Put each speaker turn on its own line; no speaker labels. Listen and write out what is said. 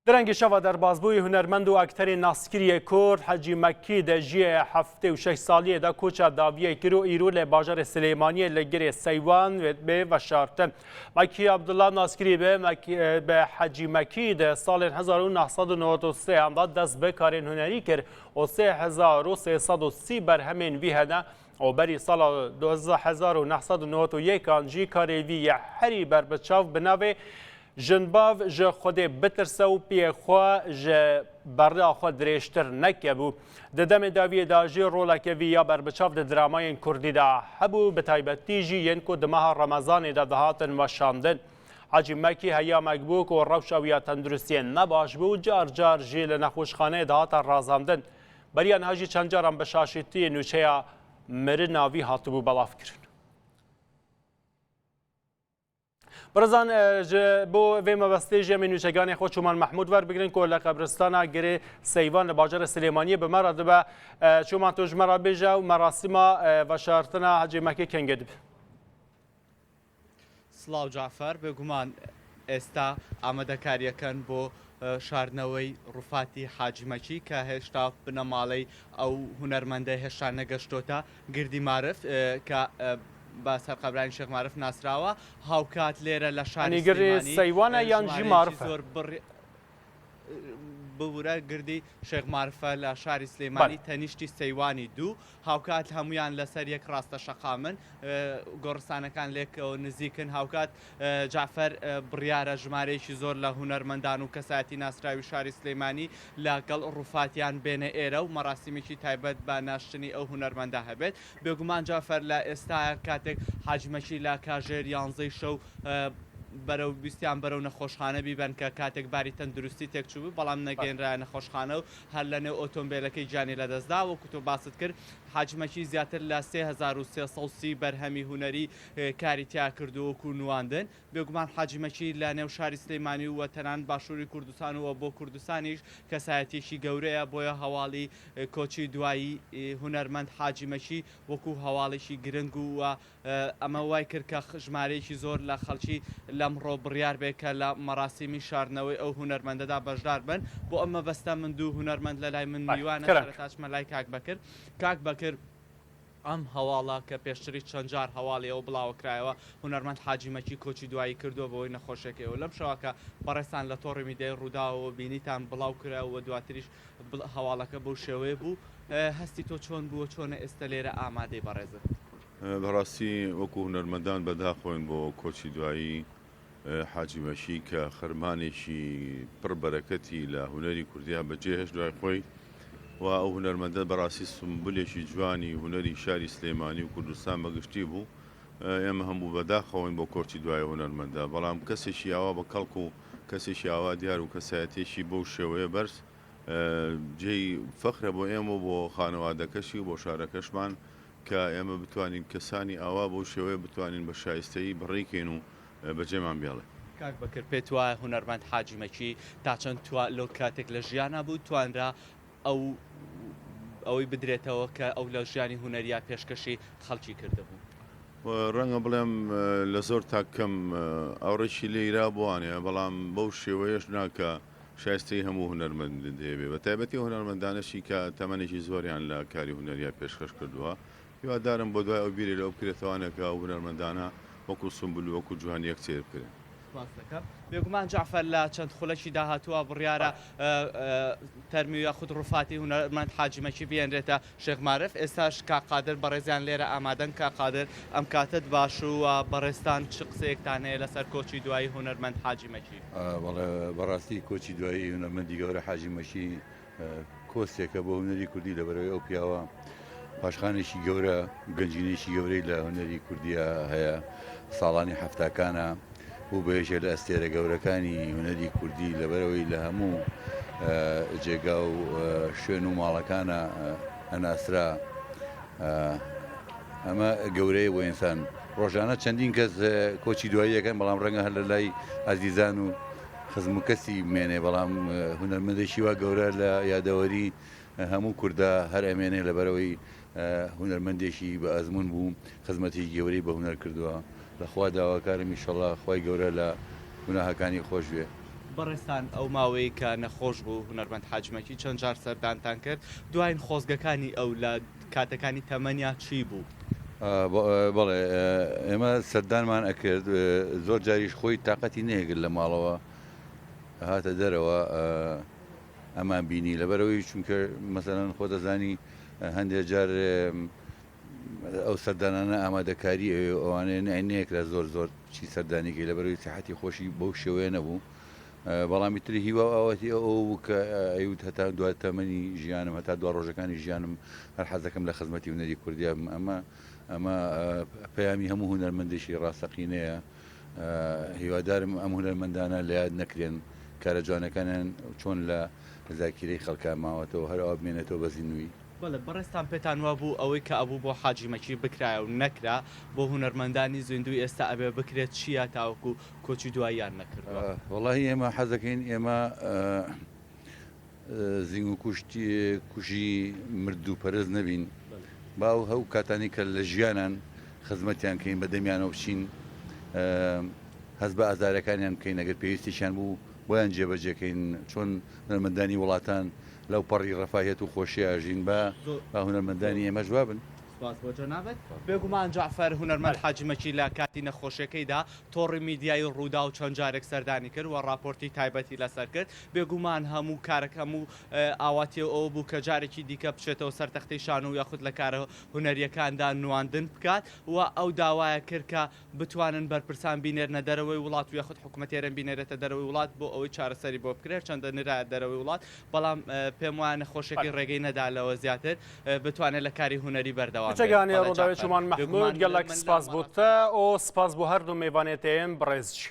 Derengê şeva derbasbûyî hunermend û akterê naskiriyê Kurd Hecî Mekkî di jiyê 76 saliyê de koça dawiyê kir û îro li bajarê Silêmaniyê li girê Seywan wê bê veşartin. Mekkî Abdullah naskirî bi bi Hecî Mekkî di salên 1993 an de dest bi karên hunerî kir û 3330 berhemên wî hene û berî sala 1991 an jî karê wî yê herî berbiçav bi navê Jinbav ji Xwedê bitirse û piyê xwe ji berra xwe dirêjtir neke bû. Di demê dawiyê de jî roleke vî ya berbiçav di dramayên kurdî de hebû, bi taybetî jî yên ku di meha Remezanê de dihatin weşandin. Hacî Mekî heyamek bû ku rewşa wî ya tenduristiyê ne baş bû û car car jî li nexweşxaneyê dihate razandin. Beriya niha jî çend caran bi şaşîtiyê nûçeya mirina wî hatibû belavkirin. Birêzan ji bo vê mebestê jî em ê nûçeganê xwe Çûman Mehmûd werbigirin ku li qebristana Girê Seyvan li bajarê Silêmaniyê bi me re dibe. Çûman tu ji me re bêje û merasîma veşartina Hecî Mekê kengê dibe?
Silav Cafer, bêguman ئێستا ئامادەکارییەکان بۆ شاردنەوەی ڕوفاتی حاجی مەکی کە هێشتا بنەماڵەی ئەو هونەرمەندە هێشتا نەگەشتۆتە گردی مارف کە بە سەرقەبرانی شێخ مارف ناسراوە هاوکات لێرە لە شاری
گردی سەیوانە یان ژی مارفە؟
زۆر بڕ ببورە گردی شێخ مارفە لە شاری سلێمانی تەنیشتی سەیوانی دوو هاوکات هەمویان لەسەر یەک ڕاستە شەقامن گۆڕستانەکان لێکەوە نزیکن هاوکات جەعفەر بڕیارە ژمارەیەکی زۆر لە هونەرمەندان و کەسایەتی ناسراوی شاری سلێمانی لە گەڵ ڕوفاتیان بێنە ئێرە و مەراسیمێکی تایبەت بە ناشتنی ئەو هونەرمەندە هەبێت. بێگومان جەعفەر لە ئێستایا کاتێک حاجی مەکی لە کاژێر یانزەی شەو بەرەو ویستیان بەرەو نەخۆشخانە بیبەن کە کاتێک باری تەندروستی تێکچووبوو بەڵام نەگەیەنرایە نەخۆشخانە و هەر لە نێو ئۆتۆمبێلەکەی گیانی لەدەستدا وەکو تۆ باست کرد حاجی مەکی زیاتر لە 3330 بەرهەمی هونەری کاری تیا کردووە وەکو نواندن. بێگومان حاجی مەکی لە نێو شاری سلیمانی و تەنانەت باشووری کوردستان و بۆ کوردستانیش کەسایەتیەکی گەورەیە، بۆیە هەواڵی کۆچی دوایی هونەرمەند حاجی مەکی وەکو هەواڵێکی گرنگ و ئەمە وای کرد کە ژمارەیەکی زۆر لە خەڵکی لەمڕۆ بڕیار بێ کە لە مەراسیمی شاردنەوەی ئەو هونەرمەندەدا بەشدار بن. بۆ ئەم مەبەستە من دوو هونەرمەند لە لای من میوانە، سەرەتا چمە لای کاک بەکر. کاک بەکر، ئەم هەواڵە کە پێشتریش چەند جار هەواڵی ئەوە بڵاوەکرایەوە هونەرمەند حاجی مەکی کۆچی دوایی کردووە بەهۆی نەخۆشیەکەیەوە لەم شەوە کە بەڕێزتان لە تۆڕی میدیای ڕووداوەوە بینیتان بڵاو کرایەوە و دواتریش هەواڵەکە بەو شێوەیە بوو هەستی تۆ چۆن بوو و چۆنە ئێستە لێرە ئامادەی بەڕێزت؟
بەڕاستی وەکو هونەرمەندان بەداخەوەین بۆ کۆچی دوایی حاجی مەکی کە خەرمانێکی پڕ بەرەکەتی لە هونەری کوردیا بەجێهێشت دوای خۆی و ئەو هونەرمەندە بەڕاستی سمبولێکی جوانی هونەری شاری سلێمانی و کوردستان بەگشتی بوو ئێمە هەموو بەداخەوەین بۆ کۆچی دوای هونەرمەندە بەڵام کەسێکی ئاوا بە کەڵک و کەسێکی ئاوا دیار و کەسایەتێکی بەو شێوەیە بەرز جێی فەخرە بۆ ئێمە و بۆ خانەوادەکەشی و بۆ شارەکەشمان کە ئێمە بتوانین کەسانی ئاوا بەو شێوەیە بتوانین بە شایستەیی بەڕێکەین و بەجێمان بێڵێ.
کاک بەکر پێت وایە هونەرمەند حاجی مەکی تا چەند توا لۆ کاتێک لە ژیانا بوو توانرا ئەو ئەوەی بدرێتەوە کە ئەو لە ژیانی هونەریا پێشکەشی خەڵکی کردبوو؟
ڕەنگە بڵێم لە زۆر تاک کەم ئاوڕێکی لێ بوانێ بەڵام بەو شێوەیەش نا کە شایستەی هەموو هونەرمەندێ بێ بە تایبەتی ئەو هونەرمەندانەشی کە تەمەنێکی زۆریان لە کاری هونەریا پێشکەش کردووە هیوادارم بۆ دوای ئەو بیری لەوە بکرێتەوانێ کە ئەو هونەرمەندانە وەکو سومبول و وەکو جوانی یەک سەیر بکرێن.
سپاست دەکەم. بێگومان جەعفەر لە چەند خولەکی داهاتووە بڕیارە تەرمی یاخود ڕوفاتی هونەرمەند حاجی مەکی بهێنرێتە شێخ مارف. ئێستاش کاک قادر بەڕێزیان لێرە ئامادەن. کاک قادر ئەم کاتەت باش و بەڕێزتان چ قسەیەکتان هەیە لەسەر کۆچی دوایی هونەرمەند حاجی مەکی؟
بەڵێ بەڕاستی کۆچی دوایی هونەرمەندی گەورە حاجی مەکی کۆستێکە بۆ هونەری کوردی لەبەرەوەی ئەو پیاوە پاشخانێکی گەورە گەنجینەیەکی گەورەی لە هونەری کوردیا هەیە ساڵانی حەفتاکانە بوو بە یەکێک لە ئەستێرە گەورەکانی هونەری کوردی لەبەرەوەی لە هەموو جێگا و شوێن و ماڵەکانە ئەناسرا ئەمە گەورەیە بۆ ئینسان ڕۆژانە چەندین کەس کۆچی دواییەکەن بەڵام ڕەنگە هەر لە لای ئازیزان و خزم و کەسی بمێنێ بەڵام هونەرمەندێکی وا گەورە لە یادەوەری هەموو کوردا هەر ئەمێنێ لەبەرئەوەی هونەرمەندێکی بە ئەزموون بوو خزمەتێکی گەورەی بە هونەر کردووە لە خوا داواکارم ئیشەڵا خوای گەورە لە گوناهەکانی خۆش بێ.
بەڕێزتان ئەو ماوەیەی کە نەخۆش بوو هونەرمەند حاجی مەکی چەند جار سەردانتان کرد، دواین خۆزگەکانی ئەو لە کاتەکانی تەمەنیا چی بوو؟
بەڵێ ئێمە سەردانمان ئەکرد، زۆر جاریش خۆی تاقەتی نەیەگرت لە ماڵەوە هاتە دەرەوە ئەمان بینی لەبەرئەوەی چونکە مەسەلەن خۆت ئەزانی هەندێ جار ئەو سەردانانە ئامادەکاری ئەوێ و ئەوانەیە نەیەکرا زۆر زۆر چی سەردانیکەی لەبەرەوەی سیحەتی خۆشی بەو شێوەیە نەبوو بەڵام ئیتر هیوا و ئاواتی ئەو ئەوە بوو کە ئەیوت هەتا دوا تەمەنی ژیانم هەتا دوا ڕۆژەکانی ژیانم هەر حەزەکەم لە خزمەتی هونەری کوردیا بم ئەمە ئەمە پەیامی هەموو هونەرمەندێکی ڕاستەقینەیە هیوادارم ئەم هونەرمەندانە لە یاد نەکرێن کارە جوانەکانیان چۆن لە زاکیرەی خەڵکا ماوەتەوە هەر ئەوا بمێنێتەوە بە زیندوویی.
بەڵێ بەڕێزتان پێتان وابوو ئەوەی کە ئەبوو بۆ حاجی مەکی بکرایە و نەکرا بۆ هونەرمەندانی زیندووی ئێستا ئەبێ بکرێت چییە تاوەکو کۆچی دواییان نەکردووە؟
وەڵاهی ئێمە حەزەکەین ئێمە زینگ و کوشتی کوژی مردوو پەرست نەبین با ئەو هەو کاتانەی کە لە ژیانان خزمەتیان کەین بە دەمیانەوە بچین هەست بە ئازارەکانیان بکەین ئەگەر پێویستێکیان بوو بۆیان جێبەجێکەین چۆن هونەرمەندانی وڵاتان لەو پەڕی ڕەفاهیەت و خۆشیە ئەژین با با هونەرمەندانی ئێمەش وابن.
سوپاس بۆ جەنابت. بێگومان جەعفەر هونەرمەند حاجی مەکی لە کاتی نەخۆشیەکەیدا تۆڕی میدیایی ڕووداو چەند جارێک سەردانی کرد و ڕاپۆرتی تایبەتی لەسەر کرد. بێگومان هەموو کارەک هەموو ئاواتی ئەو ئەوە بوو کە جارێکی دیکە بچێتەوە سەر تەختەی شانۆ و یاخود لە کارە هونەرییەکاندا نواندن بکات و ئەو داوایە کرد کە بتوانن بەرپرسان بینێرنە دەرەوەی وڵات و یاخود حکومەتی هەرێم بینێرێتە دەرەوەی وڵات بۆ ئەوەی چارەسەری بۆ بکرێت، هەرچەندە نرایە دەرەوەی وڵات، بەڵام پێم وایە نەخۆشیەکەی ڕێگەی نەدا لەوە زیاتر بتوانێت لە کاری هونەری بەردەوام بێت.
کچەگانێ
بەڵێ
ڕووداوێ
جەعفەر،
چومان
بێگومان
مەحمود گەلەک
من لە
سپاس بۆ
مەراسیمەکە.
تە و سپاس بۆ هەردوو مێڤانێ تێن بڕێز جی.